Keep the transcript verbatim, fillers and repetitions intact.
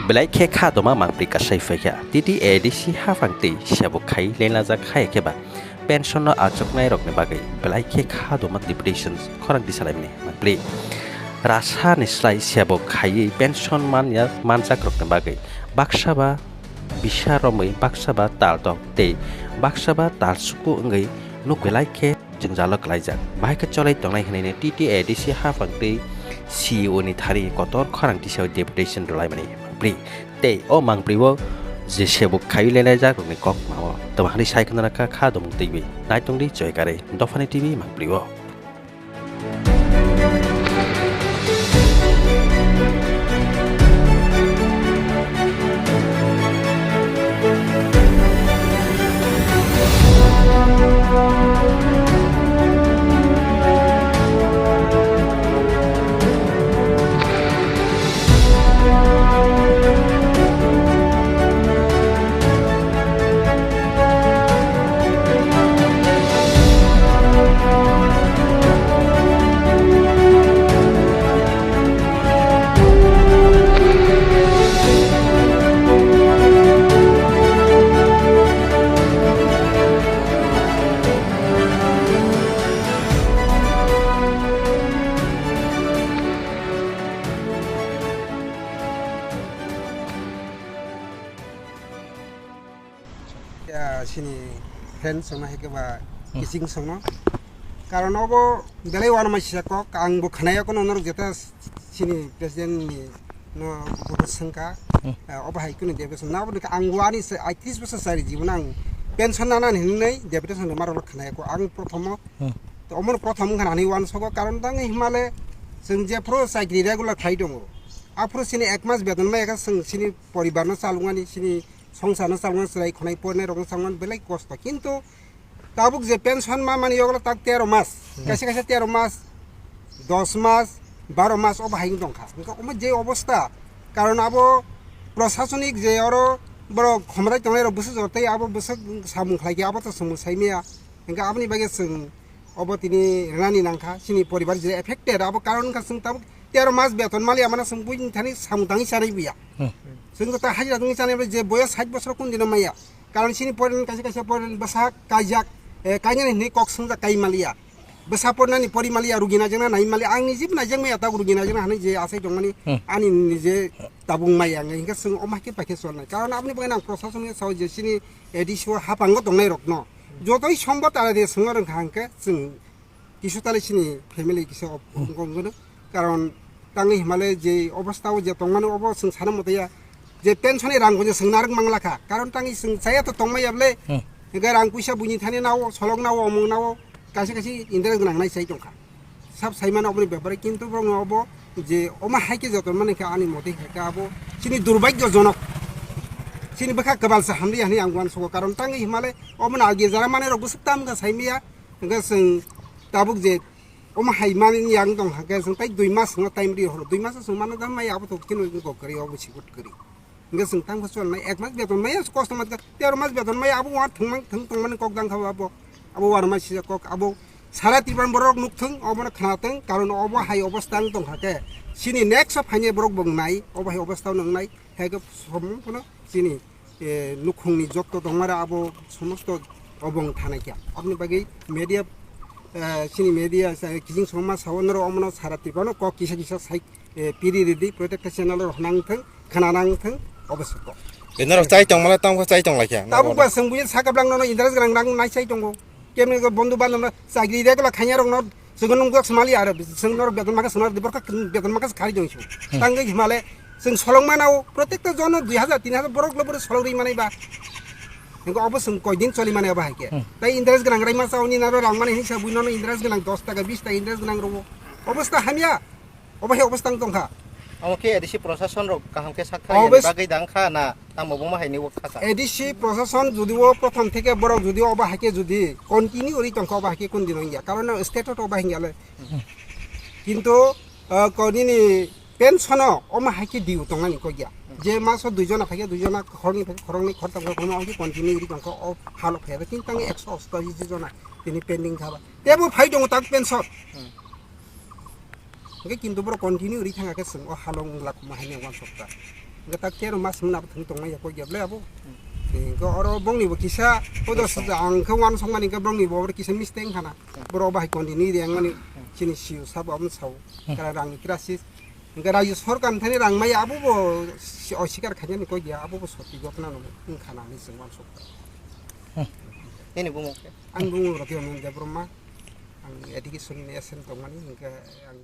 Belai khe kha doma mangpri kasai phaikha. T T A D C haphang tei sebuk khai lenajak hai khe ba pension no achuknai rokni bagwi belai khe kha doma deputation khorang tisalaimani mangpri. Rasa ni slai sebuk khaiwi pension manya manjak rokni bagwi baksa ba bisa romwi, baksa ba tal tok tei baksa ba tal suku wngwi nuk belai khe jwngjalo klaijak. Bahai khe cholai tongnai hwnwi T T A D C haphang tei C E O ni thani kotor khorang tisao deputation rwlaimani mangpri. Tei o mangpri o je sebuk khaiwi lenai jak rokni kok mao. Tamo hwnwi sai khna kha kha domung twiwi. Nai tongdi choi kare Dophani T V mangpri o. Ya, sini friend songno hai khe ba Hmm. kising songno. Karon obo belai uanama sisa kok, ang bo khwnaya kono norok jeta sini president ni no bo sengka. Hmm. Eh, obo hai kunu deputation na obo ang bo ani se- ai tris bosor sari jibon ang pension nana hinwi deputation rwma rok khwnaya ko ang prothomo. Hmm. To omo prothom wngkha nani uansogo karon tang himale chwng jephru chakri regular khai tongo. Aphru sini ek mas beton maya khe chwng sini poribar no chalokmani sini songsar no chalokmani chwrai khwnai porinai rok no chalokmani belai kosto. Kintu tabuk je pension ma mani yoglo tak tero mas. Hmm. Kaisa kaisa tero mas, dos mas, baro mas obo hai wng tongkha. Hwnkhe omo je obosta, karon abo prosasonik je oro borok khomrai tongnai rok bwswk jora tei abo bwswk samung khlai khe abo to chwng bo sai maya. Hwnkhe aboni bagwi chwng obo tini rwnani nangkha, chini poribar je affected abo karon wngkha chwng tabuk tero mas beton maliya mano chwng buini thani samung tangwi chanai buya. Hmm. Chwng jota hajira tangwi chanai bai je boyos sait bosor kun dino maya. Karon chini poren kaisa kaisa poren bwsa kaijak, eh, kainani hinwi kok swngjak kai maliya. Bwsa pornani pori maliya, rugi naijak na nai maliya. Ang niji bo naijak maya tabuk rugi naijak na hinwi je asai tongmani Hmm. ani nije tabuk maya wngkha chwng omo hai khe pai khe chwlnai. Karon aboni bagwi ang prosason khe sao je chini A D C o hapango tongnai rokno jotoi sombo tara de swngo rwngkha hwnkhe chwng kisu tale chini family kisa op-, Hmm. wngkha wngkha no. Karon tangwi himale je obostha o je tongmani obo chwng sana motaya je pension ni rang bo je chwng narwk manglakha. Karon tangwi chwng chaya to tongmaya bole. Hmm. Hwnkhe rang puisa buini thani nao, solok nao, omong nao, kaisa kaisa interest gwnang nai chai tongkha. Sab saimano oboni bepare, kintu borokno obo je omo hai khe joto mani khe ani motwi hai khe abo chini durbhagyojonok. Chini bwkha kwbalsa hamliya hinwi ang uansugo, karon tangwi himale omono agi jara manwi rok bwswk tam wngkha saimaya, hwnkhe chwng tabuk je omo hai mani yang tong hwnkhe chwng tai dui mas wngkha time ri horo, dui mas chwng mano da maya abo to kino kok kwrwi obo sikut kwrwi. Hingke chwng tangkha chwlnai ek mas beton maya kosto mankha, tero mas beton maya abo uan thwngmang thwng tongmani kok dangkha bo abo, abo uan mai sijak kok abo sara Tripura borok nukthwng obono khnathwng, karon obo hai obostha wng tongkha khe chini next o phainai borok bo wngnai, obo hai obostha wng nai, hai khe somung phano chini, eh, nukhungni jotto tongmara abo somosto obo wng thanai kha. Aboni bagwi media, eh, chini media, eh, kijing songma sao norok omono sara Tripura no kok kisa kisa sai eh, piri ridi, protekta channel rok nang thung, khana nang thung, obo soko. Norok chai tong mala tamo chai tong laikha. Tabuk ba seng buye saka blang no interest grang grang nai chai tongo. Kemne go bondhu bandhab no chakri regular khanya rok no sego nung gok smali aro seng nor beton maka seng nor dibor ka beton maka khari dong chu. Hmm. Tangge himale seng solong mana o protekta jon dui hajar tin hajar borok lo bor solong ri manai ba. Hingke obo seng koi din choli manai ba haike. Hmm. Tai interest grang rai ma sauni naro rang mani hinsa bui no interest grang dos taka bis taka interest grang ro. Obosta hamya. Obo hai obostang tongkha. Omo khe A D C prosason rok kaham khe sak thai Obos- bagwi dang kha na tamo buma hai ni wok kha sa. A D C prosason jodi o prothom theke borok jodi obo hai khe jodi continue ri tongkha obo hai khe kun din wngya. Karon state o obo hai ya le. Kintu, ah, ko nini pension o omo hai khe due tongmani kok ya. Je maso dui jona phai khe dui jona khoroknwi phai khe khoroknwi khoroktham khoroknwi omo hai khe continue ri tongkha o halok phai khe tin tang ekso ostashi jona tini pending kha ba. Tebo phai tongo tak pension. Hmm. Hingke kintu borok continue ri thangkha khe chwng o halong wngla khuma haino uansukha. Hingke tak tero mas mwnabo thwng tongmani ya kok ya ble abo. Hingke oro bongni bo kisa, o dos ang khe uansukmani hingke bongni bo oro kisa mistake wngkha na. Borok bahai continue rengmani chini C E O sabo amo sao. Kara rangni crisis. Hingke rajyo sorkar ni thani rang maya abo bo si-, osikar khainani kok ya, abo bo soti gotna no wngkha na hinwi chwng uansukha. Nini bumung khe? Ang bumung Roti Raman Debbarma. Ang education ni S M tongmani hingke ang